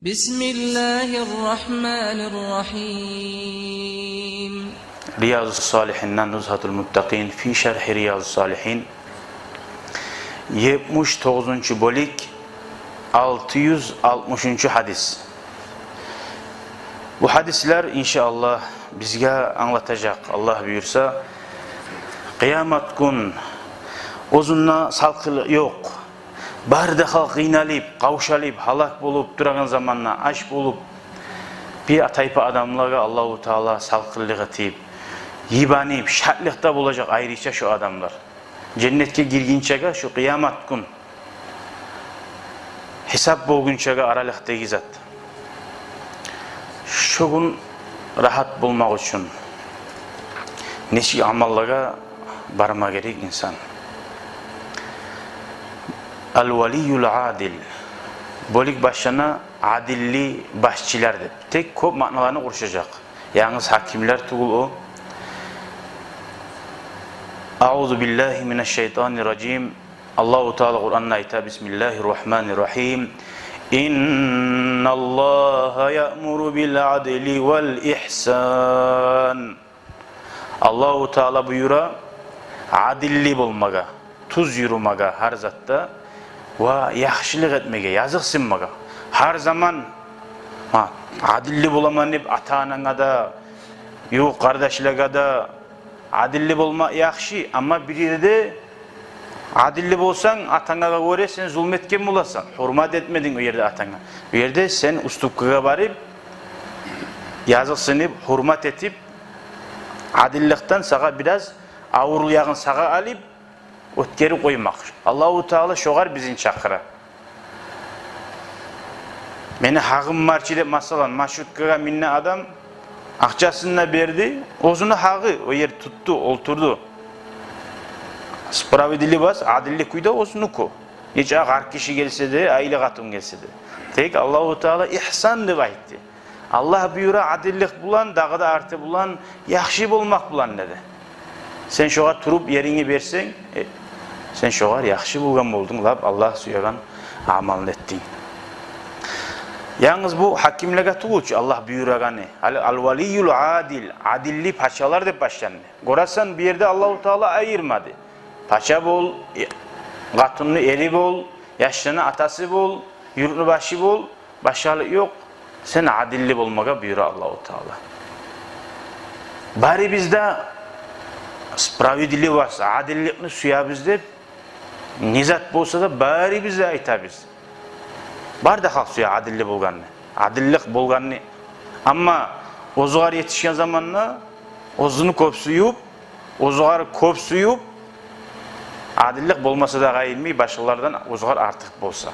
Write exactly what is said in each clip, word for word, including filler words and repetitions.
بسم الله الرحمن الرحيم. Риязу Салигьинден Нузгьатул Муттакъин фи шаргьи Риязу Салигьин. Етмиш тогъузунчу бёлюк, алты юз алтмышынчы гьадис. Бу гьадислер, иншааллагь, бизге англатажакъ, Аллагь буюрса, къыямат гюн, оьзюнде салкъынлыкъ ёкъ. Бары да халкъ къыйналып, къавшалып, гьалак болуп турагъан заманда, ач болуп, бир тайпа адамлагъа Аллагьу Таала салкъынлыкъ этип, йибанип, шатлыкъда болажакъ айрыча шо адамлар. Женнетге гиргинчеге шо къыямат гюн, гьисап болгъунчагъа аралыкъдагъы зат. Шо гюн рагьат болмакъ учун нечик амаллагъа барма герек инсан? Ал-валийюл адил. Бёлюк башлана адилли башчылар деп. Тек кёп маъналаны къуршажакъ. Янгыз гьакимлер тюгюл о. Аузу биллагьи минаш шайтанир ражим. Аллагьу Таала Къуранда айта: Бисмиллагьир рагьманир рагьим. Инналлагьа яъмуру бил адли вал игьсан. Аллагьу Таала буюра адилли болмагъа, тюз юрюмеге гьар затда ва яхшылыкъ этмеге, языкъсынмагъа. Гьар заман, гьа, адилли боламан деп, ата-ананга да, ювукъ къардашлагъа да, адилли болма яхшы, амма бир ерде адилли болсанг, атангагъа гёре сен зулму этген боласан, гьюрмат этмединг о ерде атангагъа. Бу ерде сен уступкагъа барып, языкъсынып, гьюрмат этип, адилликден сагъа бираз авур ягъын сагъа алып, оьтгерип къоймакъ. Аллагьу Таала шогъар бизин чакъыра. Мени гьакъым бар чы деп, масала, маршруткагъа минди адам, акъчасын да берди, оьзюню гьакъы, о ер тутду, олтурду. Справедливость, адилли кюйде оьзюнюкю. Нече къарт гиши гелсе де, айлы къатын гелсе де. Тек Аллагьу Таала игьсан деп айтды. Аллагь буюра адиллик булан, дагъы да арты булан яхшы болмакъ булан деди. Сен шогъар туруп еринги берсенг, э, сен шогъар яхшы болгъан болдунг, лап Аллагь сюеген амалны этдинг. Янгыз бу гьакимлеге тюгюл чю Аллагь буюрагъаны. Ал-, ал-валийюл адил, адилли пачалар деп башланды. Гёресен, бу ерде Аллагьу Таала айырмады. Пача бол, э, къатынны эри бол, яшланы атасы бол, юртну башы бол, башгъалыкъ ёкъ. Сен адилли болмагъа буюра Аллагьу Таала. Барыбыз да справедливость, адилликни сюебиз деп, не зат болса да барыбыз да айтабыз. Бары да халкъ сюе адилли болгъанны, адиллик болгъанны. Амма оьзюгер етишген заманда оьзюню кёп сююп, оьзюгер кёп сююп, адиллик болмаса да къайырмай, башгъалардан оьзюгер артыкъ болса.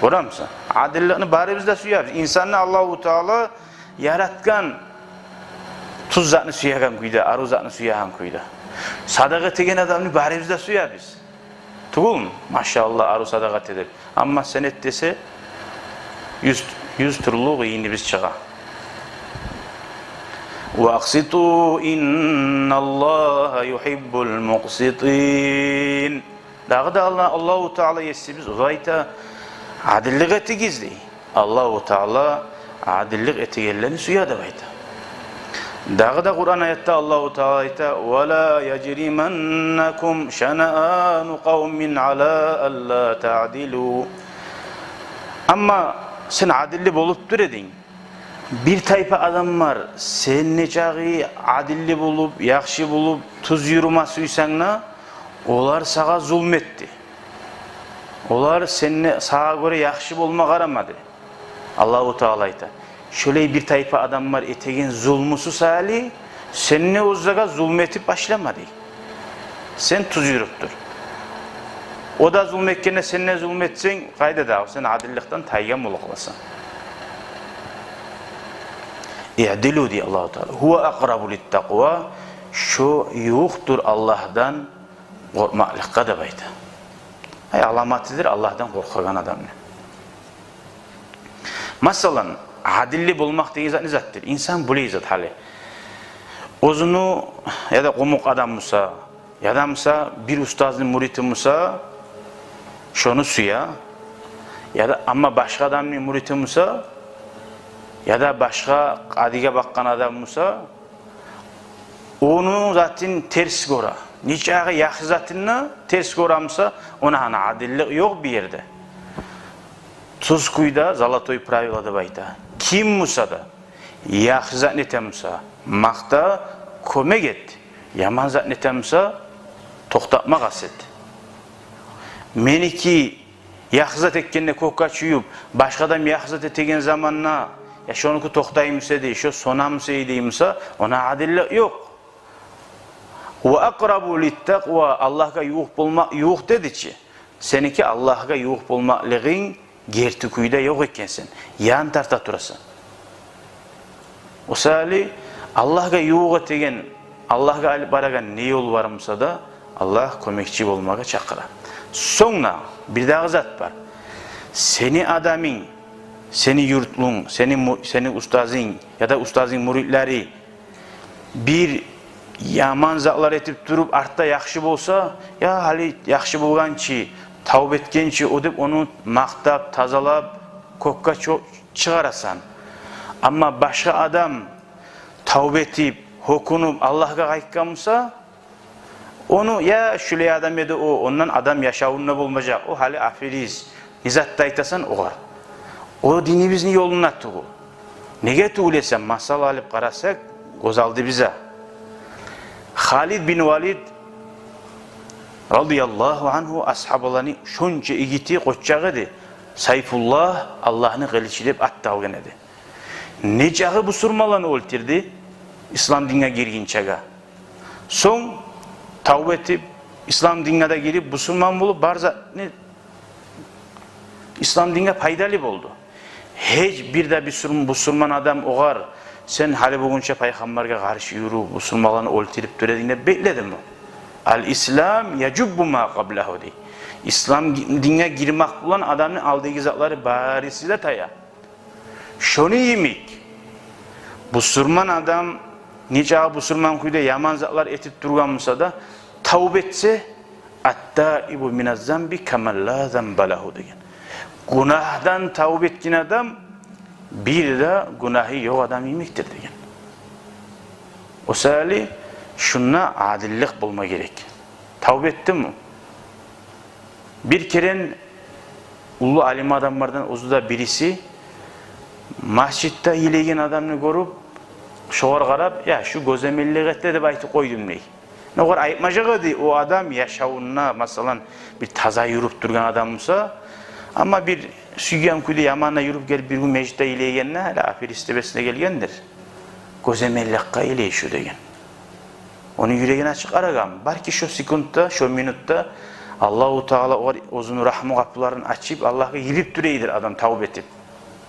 Гёремисен? Адилликни барыбыз да сюебиз. Инсанны Аллагьу Таала яратгъан тюз затны сюеген кюйде, арив затны сюеген кюйде. Садагъа этеген адамны барыбыз да сюебиз. Тюгюлмю? Машаллагь, арив садагъа эте деп. Амма сен эт десе, юз, юз тюрлю къыйыныбыз чыгъа. Ва акъситу, инналлагьа югьиббул мукъситин. Дагъы да Алла-, Аллагьу Таала есибиз, о айта, адиллик этигиз дей. Аллагьу Таала адиллик этегенлени сюе деп айта. Дагъы да Къуран аятда Аллагьу Таала айта: «Ва ла яжриманнакум шанаану къавмин ала алла таъдилу». Амма сен адилли болуп тур эдинг. Бир тайпа адамлар сен нечакъы адилли болуп, яхшы болуп, тюз юрюме сюйсенг де, олар сагъа зулму этди. Олар сен де, сагъа гёре яхшы болма къарамады. Аллагьу Таала айта: «Шолай бир тайпа адамлар этеген зулмусу саялы сен де оьзлеге зулму этип башлама», — дей. Сен тюз юрюп тур. О да зулму этгенде сен де зулму этсенг, къайда дагъы, сен адилликден тайгъан болуп къаласан. «Иъдилу», — дей Аллагьу Таала. «Гьува акърабу литтакъва», шо ювукъдур Аллагьдан къоркъмакълыкъгъа деп айта. Ай, аламатыдыр Аллагьдан къоркъагъан адамны. Масала, адилли болмакъ деген зат не затдыр? Инсан булай зат гьали. Оьзюню яда къумукъ адам буса, яда буса бир устазны мюрити буса, шону сюе, яда амма башгъа адамны мюрити буса, яда башгъа къадиге бакъгъан адам буса, ону затын терс гёре. Нечакъы яхшы затын да терс гёре буса, онда гьана адиллик ёкъ бу ерде. Тюз кюйде золотой правило деп айта. Ким буса да, яхшы зат не этем буса, макъта, кёмек эт. Яман зат не этем буса, токътатма къаст эт. Меники яхшы зат этгенде кёкге чуюп, башгъа адам яхшы зат этеген заманда, я шонуки токътай буса эди, шо сона буса эди буса, онда адиллик ёкъ. «Ва акърабу литтакъва», Аллагьгъа ювукъ болмакъ, ювукъ деди чи. Сеники Аллагьгъа ювукъ болмакълыгъынг герти кюйде ёкъ экенсен, ян тарта турасан. О саялы Аллагьгъа ювукъ этеген, Аллагьгъа алып барагъан не ёл бар буса да, Аллагь кёмекчи болмагъа чакъыра. Сонг да бир дагъы зат бар. Сени адамынг, сени юртлунг, сени му-, сени устазынг яда устазынг муридлери бир яман затлар этип туруп, артда яхшы болса, я гьали яхшы болгъан чы, тавба этген чи о деп, ону макътап, тазалап, кёкге чо-, чыгъарасан. Амма башгъа адам тавба этип, гьёкюнюп, Аллагьгъа къайтгъан буса, ону, я шулай адам эди о, ондан адам яшавунда болмажакъ, о гьали аферист, не зат да айтасан огъар. О динибизни ёлунда тюгюл. Неге тюгюл эсе, масала алып къарасакъ, гёз алдыбызда Халид бин Валид, радияллагьу ангьу, асгьабаланы шонча игити, къоччакъ эди. Сайфуллагь, Аллагьны къылычы деп ат да алгъан эди. Нечакъы бусурманланы оьлтюрдю ислам динге гиргинчеге. Сонг тавба этип, ислам динге де гирип, бусурман болуп, бар затны, ислам динге пайдалы болду. Гьеч бир де бусур-, бусурман адам огъар: «Сен гьали бугюнче пайхаммаргъа къаршы юрюп, бусурманланы оьлтюрюп тур эдинг», – деп бекледими? «Ал-ислам яжуббу ма къаблагьу», – дей. Ислам динге гирмек булан адамны алдагъы затлары барысы да тая. Шону йимик, бусурман адам нечакъы бусурман кюйде яман затлар этип тургъан буса да, тавба этсе, «Ат-таибу миназ-занби каман ла занба лагьу», – деген. Гюнагьдан тавба этген адам бир де гюнагьы ёкъ адам йимикдир деген. О саялы шунда адиллик болма герек. Тавба этдими? Бир керен уллу алим адамлардан оьзю де бириси масжитде йылайгъан адамны гёрюп, шогъар къарап: «Я, шу гёземеллик этди», – деп айтып къойдум дей. Огъар айтмажакъ эди о адам яшавунда, масала, бир таза юрюп тургъан адам буса, амма бир сюйген кюйде яман да юрюп гелип, бир гюн межитде йылайгъанда, гьали аферист деп эсине гелгендир. «Гёземелликге йылай шу», – деген. Ону юрегин ачып къарагъан. Балики, шо секундда, шо минутда Аллагьу Таала огъар оьзюню рагьму къапуларын ачып, Аллагьгъа йылып тура эдир адам тавба этип.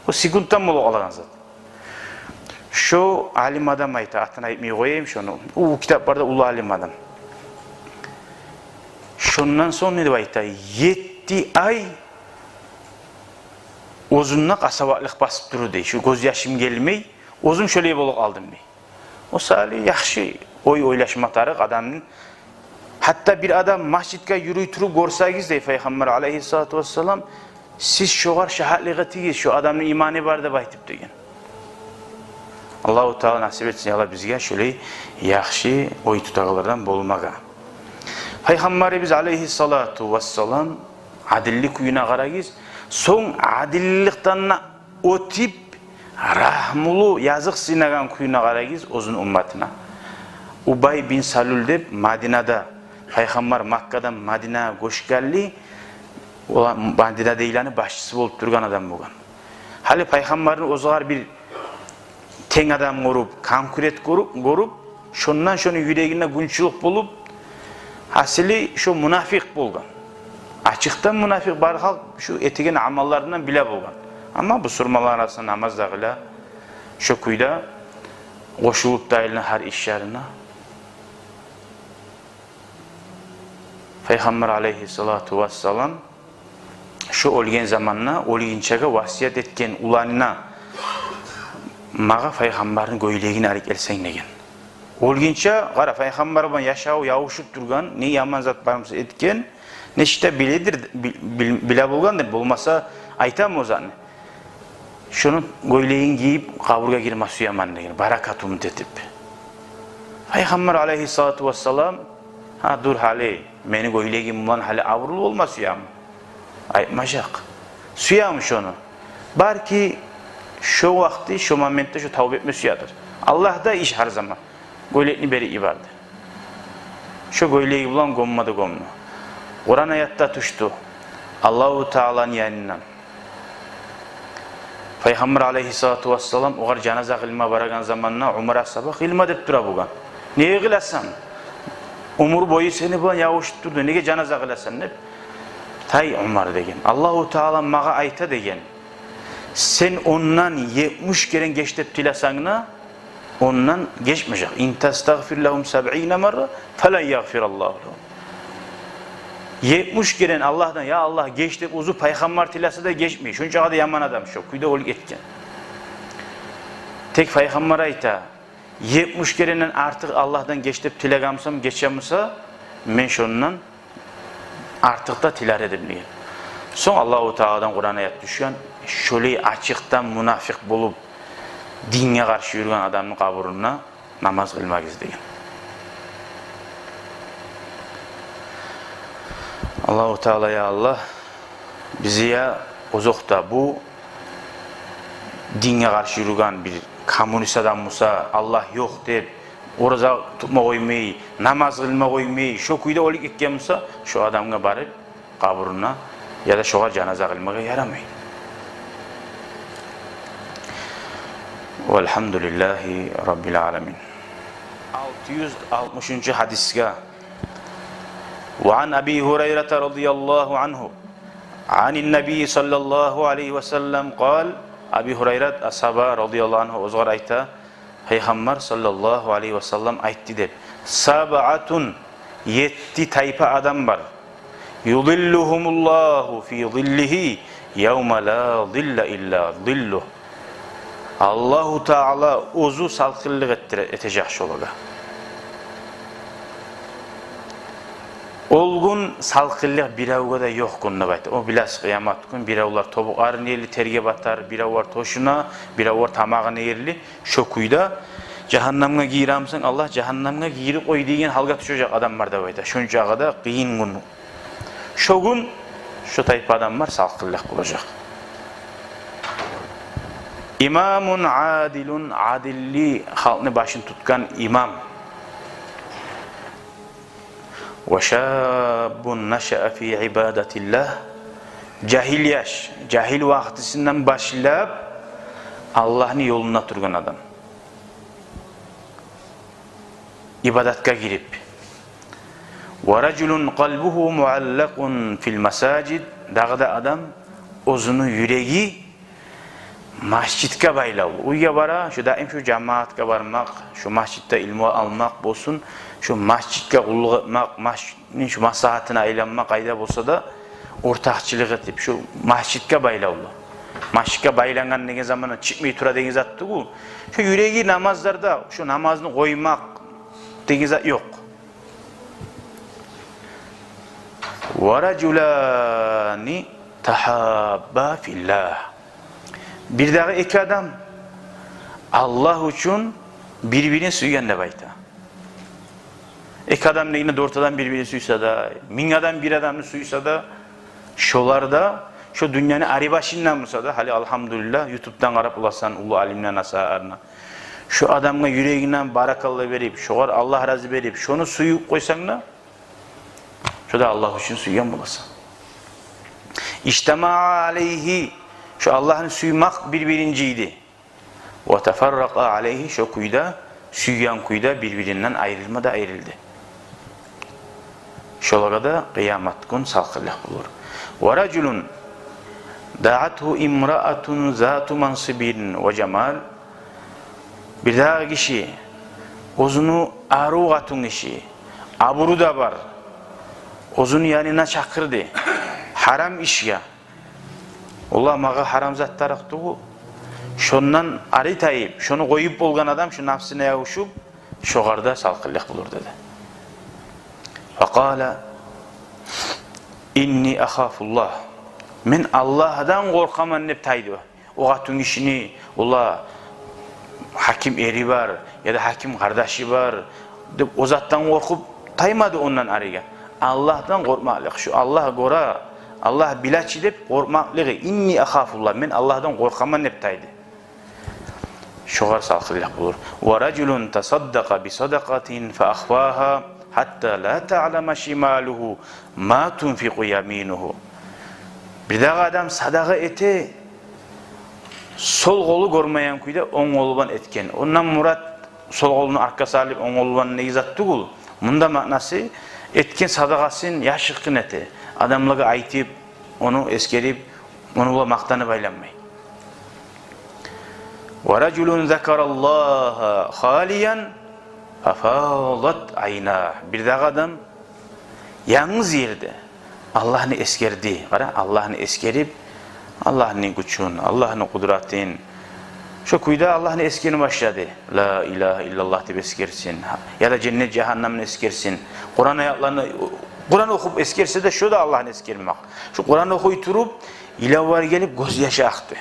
О секунддан болуп къалагъан зат. Шо алим адам айта, атын айтмай къояйым шону. О китапларда уллу алим адам. Шондан сонг не деп айта? Етти ай оьзюнде къасаватлыкъ басып турду дей. Шу гёзьяшым гелмей, оьзюм шолай болуп къалдым дей. О саялы яхшы ой ойлашма тарыкъ адамны. Гьатта бир адам масжитге юрюй туруп гёрсегиз дей, Пайхаммар алайгьиссалату вассалам: «Сиз шогъар шагьатлыкъ этигиз, шо адамны иманы бар», – деп айтып деген. Аллагьу Таала насип этсин, я Аллагь, бизге шолай яхшы ой тутагъанлардан болмагъа. Пайхаммарыбыз алайгьиссалату вассалам адиллик кююне къарагъыз. Сонг адилликден де оьтюп, рагьмулу, языкъсынагъан кююне къарагъыз оьзюню умматына. Убай бин Салюль деп Мадинада, Пайхаммар Маккадан Мадинагъа гёчгенли, олар Мадинадагъыланы башчысы болуп тургъан адам болгъан. Гьали Пайхаммарны оьзюне бир тенг адам гёрюп, конкурент гёрюп, гёрюп, шондан шону юрегинде гюнчюлюк болуп, гьасили шо мунафикъ болгъан. Ачыкъдан мунафикъ, бар халкъ шо этеген амалларындан биле болгъан. Амма бусурманлар арасында намаз да къыла, шо кюйде къошулуп да айлана гьар ишлерине. Пайхаммар алайгьиссалату вассалам шо оьлген заманда оьлгюнчеге васият этген уланына: «Магъа Пайхаммарны гёйлегин алып гелсенг», – деген. Оьлгюнче, къара, Пайхаммар булан яшаву ябушуп тургъан, не яман зат бар буса этген, нечик де биледир, бил-, бил-, биле болгъандыр, болмаса айтамы о затны? шону гёйлегин гийип, къабургъа гирме сюемен деген, баракат умут этип. Пайхаммар алайгьиссалату вассалам: «Гьа, дур гьали, мени гёйлегим булан гьали абурлу болма сюемисен?» Айтмажакъ. Сюеми шону? Балики, шо вакъти, шо моментде шо тавба этме сюедир. Аллагьда иш гьар заман. Гёйлекни берип йиберди. Шо гёйлеги булан гёмме де гёмдю. Къуран аят да тюшдю Аллагьу Тааланы янындан. Пайхаммар алайгьиссалату вассалам огъар жаназа къылма барагъан заманда Умар асгьаба: «Къылма деп тура бугъар. Неге къыласан? Оьмюр бою сени булан ябушуп турду. Неге жаназа къыласан?» — деп. «Тай, Умар, — деген, — Аллагьу Таала магъа айта, — деген, — сен ондан етмиш керен геч деп тилесенг де, ондан гечмежек. Ин тастагъфир лагьум сабъина марра, фалан ягъфираллагьу лагьум». Етмиш керен Аллагьдан: «Я Аллагь, геч», — деп оьзю пайхаммар тилесе де, гечмей. Шончакъы да яман адам, шо кюйде оьлюп гетген. Тек пайхаммар айта: «Етмиш керенден артыкъ Аллагьдан геч деп тилегенмисен, гечемисен, мен шондан артыкъ да тилер эдим», — деген. Сонг Аллагьу Тааладан Къуран аят тюшген: «Шолай ачыкъдан мунафикъ болуп, динге къаршы юрюген адамны къабурунда намаз къылмагъыз», — деген. Аллагьу Таала, я Аллагь, бизге, я, озокъда, бу динге къаршы юрюген бир коммунист адам буса, Аллагь ёкъ деп, ораза тутма къоймай, намаз къылма къоймай, шо кюйде оьлюп гетген буса, шо адамгъа барып къабурунда яда шогъар жаназа къылмагъа ярамай. Валгьамдулиллагьи раббил аламин. Алты юз алтмышынчы гьадисге. Ва ан Аби Гьурайрата радияллагьу ангьу, анин Наби саллаллагьу алайгьи ва саллам къал, Аби Гьурайрат асгьаба радияллагьу ангьу оьзгер айта, Пайхаммар саллаллагьу алайгьи ва саллам айтды деп: «Сабъатун, етти тайпа адам бар. Юзиллугьумуллагьу фи зиллигьи явма ла зилла илла зиллугь». Аллагьу Таала оьзю салкъынлыкъ эттире-, этежек шолагъа. Ол гюн салкъынлыкъ биревге де ёкъ гюн деп айта. О, билесиз, къыямат гюн биревлер тобукъларын ерли терге батар, биревлер тёшюне, биревлер тамагъына ерли. Шо кюйде жагьаннемге гиремисен, Аллагь, жагьаннемге гирип къой деген гьалгъа тюшежек адамлар деп айта. Шончакъы да къыйын гюн. Шо гюн шо тайпа адамлар салкъынлыкъ болажакъ. Имамун адилун, адилли халкъны башын тутгъан имам. Ва шаббун нашаа фи ибадатиллагь. Жагьил яш, жагьил вакътисинден башлап Аллагьны ёлунда тургъан адам. Ибадатгъа гирип. Ва ражулун къалбугьу муаллакъун фил масажид. Дагъы да адам, оьзюню юреги масжитге байлавлу. Уьйге бара, шо даим шо жамаатгъа бармакъ, шо масжитде илму алмакъ болсун, шо масжитге къуллукъ этмек, масжитни шо маслагьатына айланма, къайда болса да ортакъчылыкъ этип, шо масжитге байлавлу. Масжитге байлангъан деген заманда чыкъмай тура деген зат тюгюл. Шо юреги намазларда, шо намазны къоймакъ деген зат ёкъ. Ва ражулани тагьабба филлагь. Бирдагъы эки адам Аллагь учун бир-бирин сюйген деп айта. Эки адам дегенде, дёрт адам бир-бирин сюйсе де, минг адам бир адамны сюйсе де, шолар да, шо дюньяны ари башындан буса да, гьали, алгьамдулиллагь, ютубдан къарап боласан уллу алимлени асарларына. Шо адамгъа юрегингден баракалла берип, шогъар Аллагь рази берип, шону сююп къойсанг да, шо да Аллагь учун сюйген боласан. Ижтамаа алайгьи, шо Аллагьны сюймек бир-бирин жыйды. Ва тафарракъа алайгьи, шо кюйде, сюйген кюйде бир-биринден айрылма да айрылды. Шолагъа да къыямат гюн салкъынлыкъ болур. Ва ражулун даатгьу имраатун зату мансибин ва жамал. Бирдагъы гиши, оьзюню арив къатын гиши, абуру да бар, оьзюню янына чакъырды. Гьарам ишге. Оллагь, магъа гьарам зат тарыкъ тюгюл. Шондан ари тайып, шону къоюп болгъан адам, шо напсына ябушуп, шогъар да салкъынлыкъ болур деди. Факъала: «Инни ахафуллагь». Мен Аллагьдан къоркъаман деп тайды. О къатынгишини, ола, гьаким эри бар, яда гьаким къардашы бар деп, о затдан къоркъуп таймады ондан ариге. Аллагьдан къоркъмакълыкъ, шу Аллагь гёре, Аллагь биле чи деп къоркъмакълыгъы, «Инни ахафуллагь, мен Аллагьдан къоркъаман» деп тайды. Шогъар салкъынлыкъ болур. «Ва ражулун тасаддакъа би садакъатин фа ахфагьа гьатта ла таълама шималугьу ма тунфикъу яминугьу». Бирдагъы адам садагъа эте, сол къолу гёрмейген кюйде онг къолу булан этген. Ондан мурат сол къолуну артгъа салып, онг къолу булан деген зат тюгюл. Мунда маънасы, этген садагъасын яшыртгъын эте. Адамлагъа айтып, ону эсгерип, ону булан макътанып айланмай. «Ва ражулун закараллагьа халиян фа фадат айнагь». Бирдагъы адам янгыз ерде Аллагьны эсгерди. Къара, Аллагьны эсгерип, Аллагьны гючюн, Аллагьны къудратын. Шо кюйде Аллагьны эсгерме башлады. «Ла илагьа иллаллагь» деп эсгерсин. Яда женнет, жагьаннамны эсгерсин. Къуран аятланы, Къуран охуп эсгерсе де, шо да Аллагьны эсгермек. Шо Къуран охуй туруп, йылавлар гелип, гёзьяшы акъды.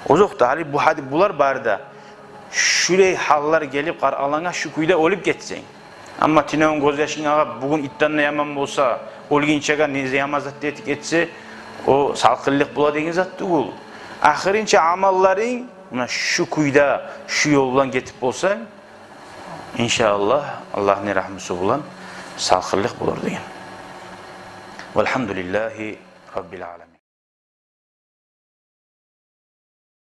Озокъда, гьали бу гьади-, булар бары да. Шулай гьаллар гелип, къаркъаранга шу кюйде оьлюп гетсенг. Амма тюнегюн гёзьяшынг агъып, бугюн итден де яман болса, оьлгюнчеге не яман зат да этип гетсе, о салкъынлыкъ бола деген зат тюгюл. Ахырынча амалларынг муна шу кюйде, шу ёл булан гетип болсанг, иншааллагь, Аллагьны рагьмусу булан салкъынлыкъ болур деген. Валгьамдулиллагьи раббил аламин.